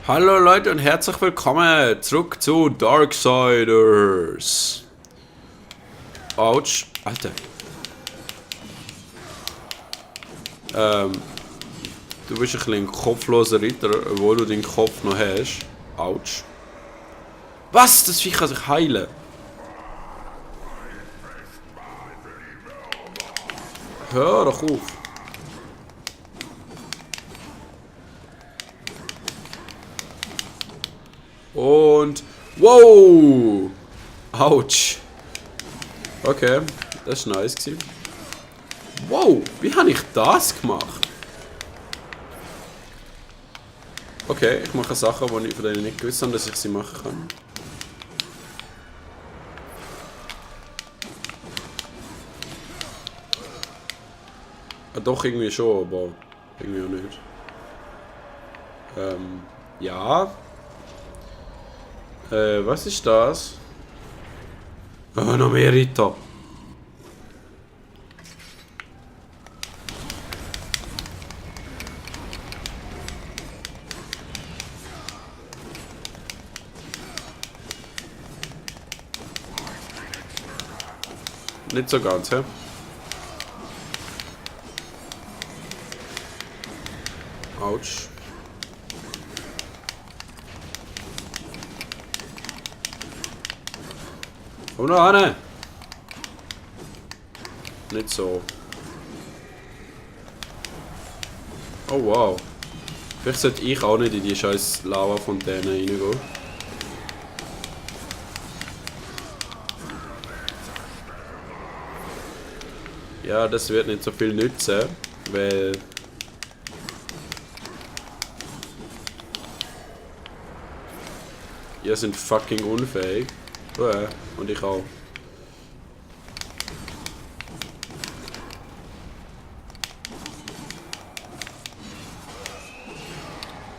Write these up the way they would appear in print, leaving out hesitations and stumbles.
Hallo Leute und herzlich willkommen zurück zu Darksiders. Autsch, Alter. Du bist ein bisschen ein kopfloser Ritter, obwohl du den Kopf noch hast. Autsch. Was? Das Viech kann sich heilen. Hör doch auf. Und... Wow! Autsch. Okay, das war nice gewesen. Wow, wie habe ich das gemacht? Okay, ich mache Sachen, von denen ich nicht gewusst habe, dass ich sie machen kann. Doch, irgendwie schon, aber irgendwie auch nicht. Ja. Was ist das? Oh, noch mehr Ritter. Nicht so ganz, hä? Autsch. Komm noch ran! Nicht so. Oh wow. Vielleicht sollte ich auch nicht in die scheiß Lava-Fontäne reingehen. Ja, das wird nicht so viel nützen, weil... Ihr sind fucking unfähig. Und ich auch.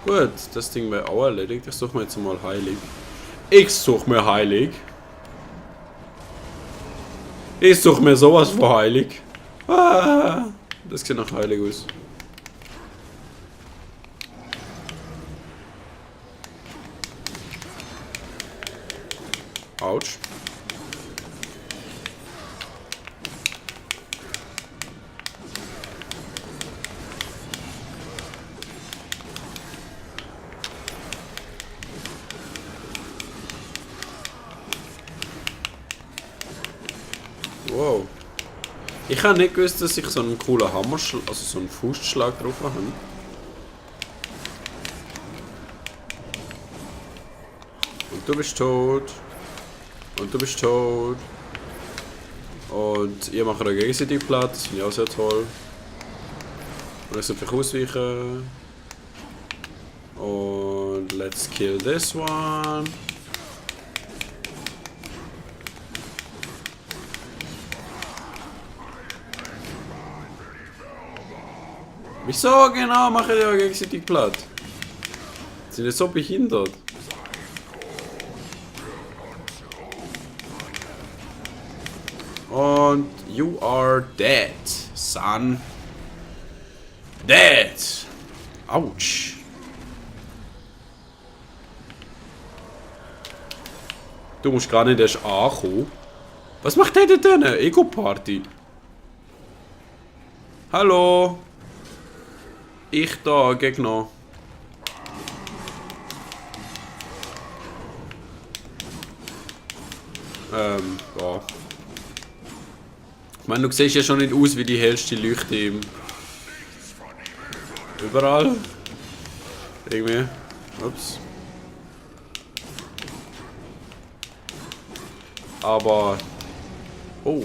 Gut, das Ding wäre auch erledigt. Ich suche mir jetzt mal heilig. Ich suche mir heilig. Ich suche mir sowas von heilig. Ah, das sieht nach heilig aus. Autsch. Wow. Ich habe nicht gewusst, dass ich so einen coolen Hammerschlag, also so einen Faustschlag drauf habe. Und du bist tot. Und du bist tot. Und ihr macht euch gegenseitig platt, das finde ich auch sehr toll. Und ich sollte ausweichen. Und let's kill this one. Wieso genau mache ich euch gegenseitig platt? Sind jetzt so behindert? Und you are dead, son. Dead. Autsch. Du musst gar nicht erst ankommen. Was macht der denn? Ego-Party? Hallo? Ich da, Gegner. Ja. Ich meine, du siehst ja schon nicht aus wie die hellste Leuchte im... Überall. Irgendwie. Ups. Aber... Oh,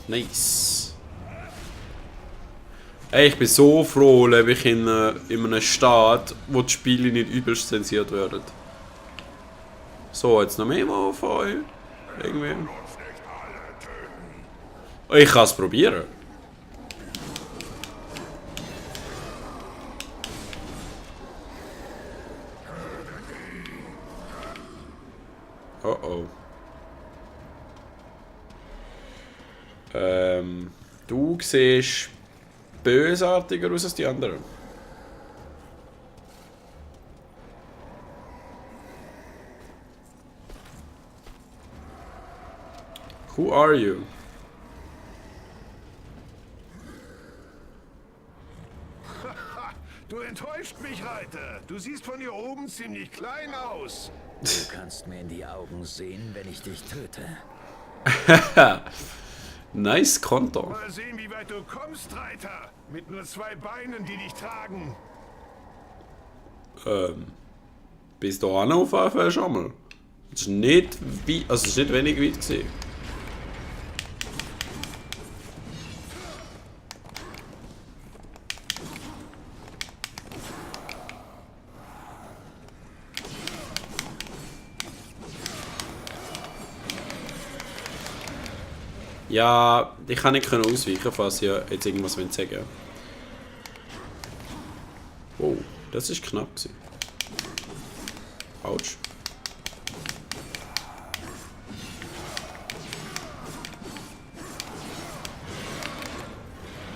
nice. Ey, ich bin so froh, lebe ich in einem Staat, wo die Spiele nicht übelst zensiert werden. So, jetzt noch mehr mal von euch. Irgendwie. Ich kann es probieren. Oh oh. Du siehst bösartiger aus als die anderen. Who are you? Du enttäuscht mich, Reiter. Du siehst von hier oben ziemlich klein aus. Du kannst mir in die Augen sehen, wenn ich dich töte. Nice Konter. Mal sehen, wie weit du kommst, Reiter. Mit nur 2 Beinen, die dich tragen. Bis dahin auf jeden Fall schon mal. Es ist nicht weit, also es ist nicht wenig weit gewesen. Ja, ich kann nicht ausweichen, falls ihr jetzt irgendwas sagen wollt. Wow, das ist knapp gewesen. Autsch.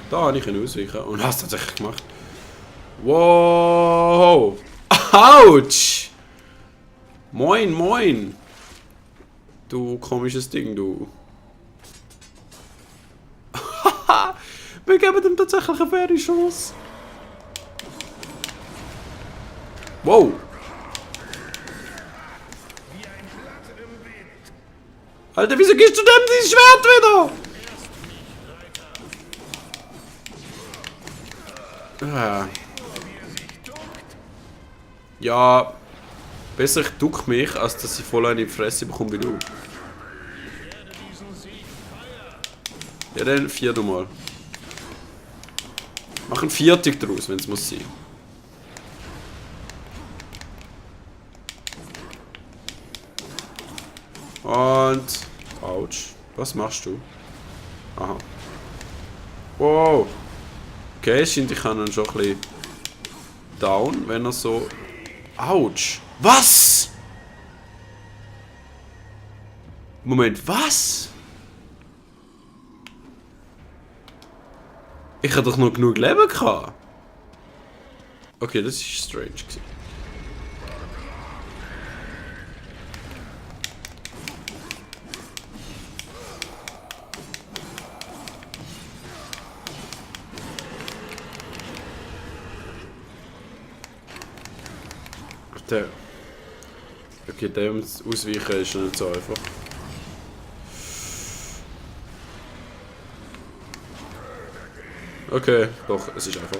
Da habe ich ausweichen und hast es tatsächlich gemacht. Wow! Autsch! Moin, moin! Du komisches Ding, du. Wir geben ihm tatsächlich eine faire Chance. Wow! Alter, wieso gibst du dem dieses Schwert wieder? Ah. Ja, besser ich duck mich, als dass ich voll eine Fresse bekomme wie du. Ja, dann 4 mal. Mach ein 40 draus, wenn es muss sein. Und... Autsch. Was machst du? Aha. Wow. Okay, es scheint, ich kann ihn schon ein bisschen down, wenn er so... Autsch. Was? Moment, was? Ich hatte doch noch genug Leben gehabt. Okay, das ist strange gewesen. Der. Okay, dem ausweichen ist nicht so einfach. Okay, doch, es ist einfach.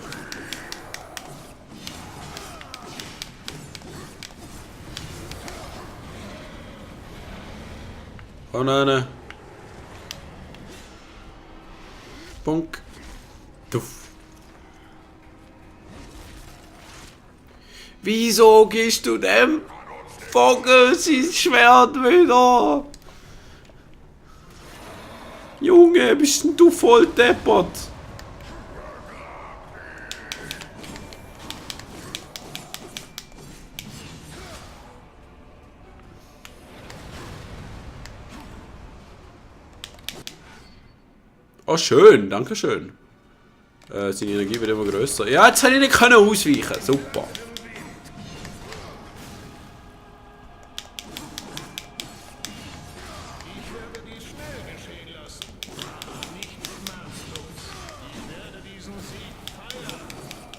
Oh nein. Bonk. Tuff. Wieso gibst du dem Vogel sein Schwert wieder? Junge, bist denn du voll deppert? Oh schön, danke schön. Seine Energie wird immer grösser. Ja, jetzt hätte ich nicht ausweichen. Super.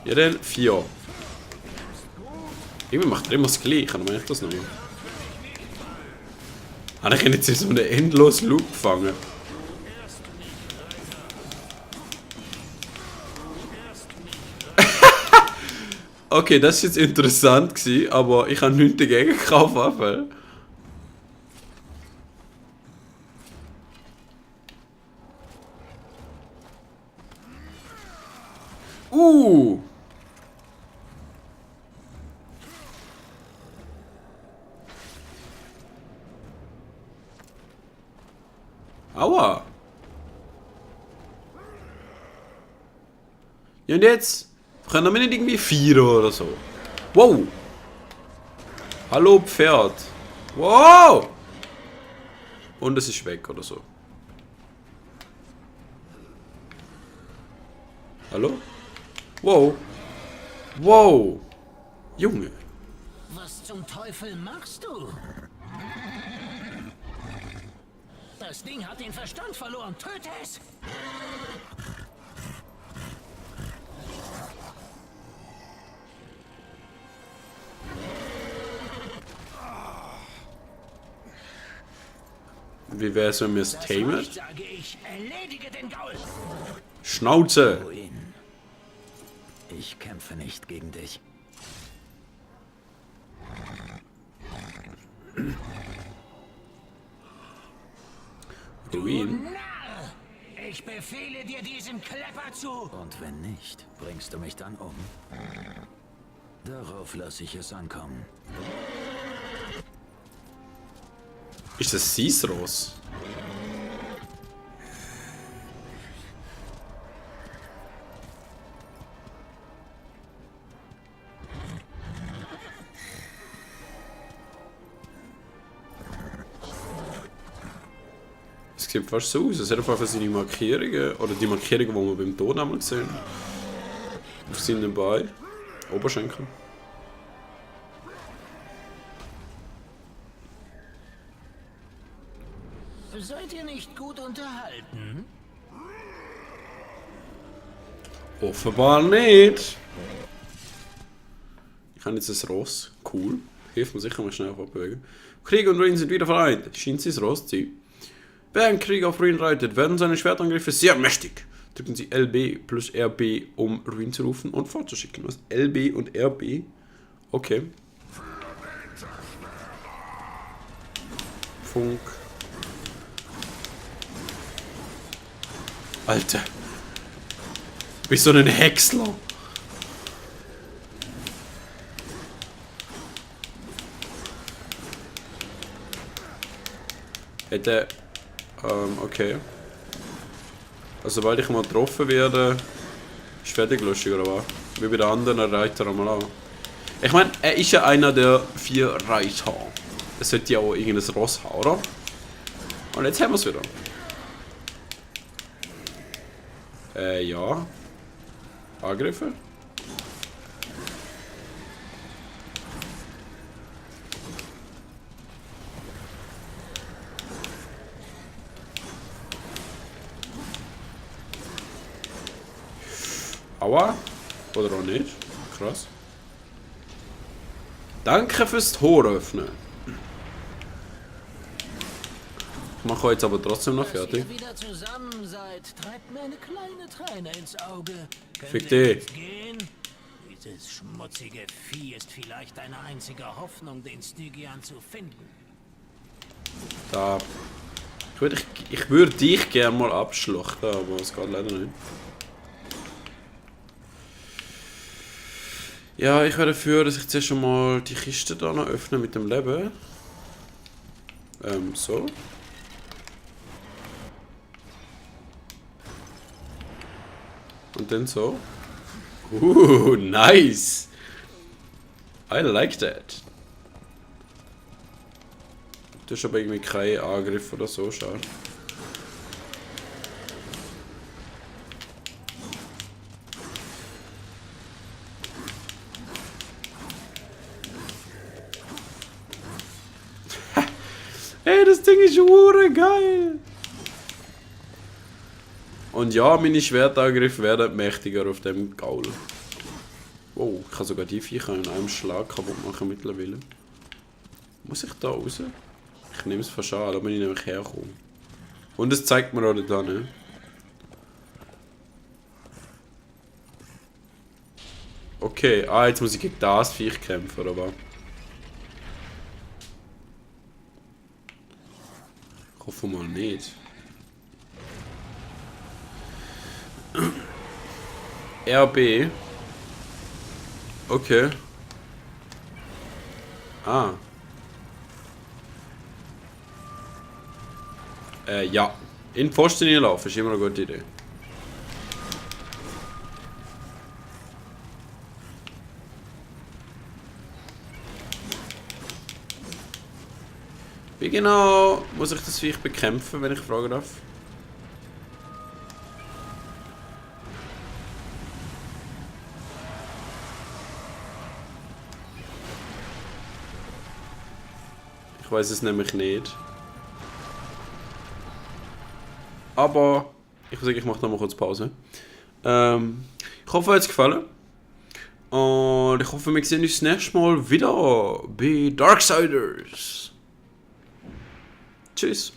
Ja, dann 4. Irgendwie macht er immer das Gleiche, dann mache ich das noch. Habe ich ihn jetzt in so einen endlosen Loop gefangen? Okay, das war jetzt interessant, aber ich habe nichts dagegen gekauft. Aua. Ja, und jetzt? Können wir nicht irgendwie 4 oder so? Wow! Hallo Pferd! Wow! Und es ist weg oder so. Hallo? Wow! Wow! Junge! Was zum Teufel machst du? Das Ding hat den Verstand verloren. Töte es! Wie wär's, wenn wir es tamen? reicht, sage ich. Erledige den Gaul! Schnauze! Ruin. Ich kämpfe nicht gegen dich. Ruin? Narr! Ich befehle dir diesen Klepper zu! Und wenn nicht, bringst du mich dann um? Darauf lasse ich es ankommen. Ist das Caesros? Es sieht fast so aus, als hätte er seine Markierungen, oder die Markierungen, die wir beim Tod einmal gesehen haben, auf seinen Beinen, Oberschenkel. Seid ihr nicht gut unterhalten? Offenbar nicht. Ich habe jetzt ein Ross. Cool. Hilft mir sicher, mal schnell abbewegen. Krieg und Ruin sind wieder vereint. Scheint sie das Ross zu sein. Wer einen Krieg auf Ruin reitet, werden seine Schwertangriffe sehr mächtig. Drücken Sie LB plus RB, um Ruin zu rufen und fortzuschicken. Was? LB und RB? Okay. Funk. Alter. Du bist so ein Häcksler. Hätte. Okay. Also sobald ich mal getroffen werde, ist fertig lustig, oder was? Wie bei den anderen Reiter einmal auch. Ich meine, er ist ja einer der 4 Reiter. Es sollte ja auch irgendein Ross haben, oder? Und jetzt haben wir es wieder. Ja. Angriffe? Aua. Oder auch nicht. Krass. Danke fürs Tor öffnen. Ich mache jetzt aber trotzdem noch fertig. Dass ihr wieder zusammen seid, treibt mir eine kleine Träne ins Auge. Fick Könnt ihr dich. jetzt gehen? Dieses schmutzige Vieh ist vielleicht eine einzige Hoffnung, den Stygian zu finden. Da. Ich würde dich gerne mal abschlachten, aber es geht leider nicht. Ja, ich wäre dafür, dass ich zuerst schon mal die Kiste da noch öffne mit dem Leben. So. Und dann so. Nice! I like that. Du hast aber irgendwie keinen Angriff oder so, schade. Ey, das Ding ist geil! Und ja, meine Schwertangriffe werden mächtiger auf dem Gaul. Wow, ich kann sogar die Viecher in einem Schlag kaputt machen mittlerweile. Muss ich da raus? Ich nehme es fast an, da bin ich nämlich hergekommen. Und es zeigt mir auch da, ne? Okay, jetzt muss ich gegen das Viech kämpfen, oder was? Ich hoffe mal nicht. RB. Okay. Ja. In den Pfosten hineinlaufen ist immer eine gute Idee. Wie genau muss ich das Viech bekämpfen, wenn ich fragen darf? Ich weiß es nämlich nicht. Aber ich würde sagen, ich mache noch mal kurz Pause. Ich hoffe, euch hat es gefallen. Und ich hoffe, wir sehen uns das nächste Mal wieder bei Darksiders. Tschüss.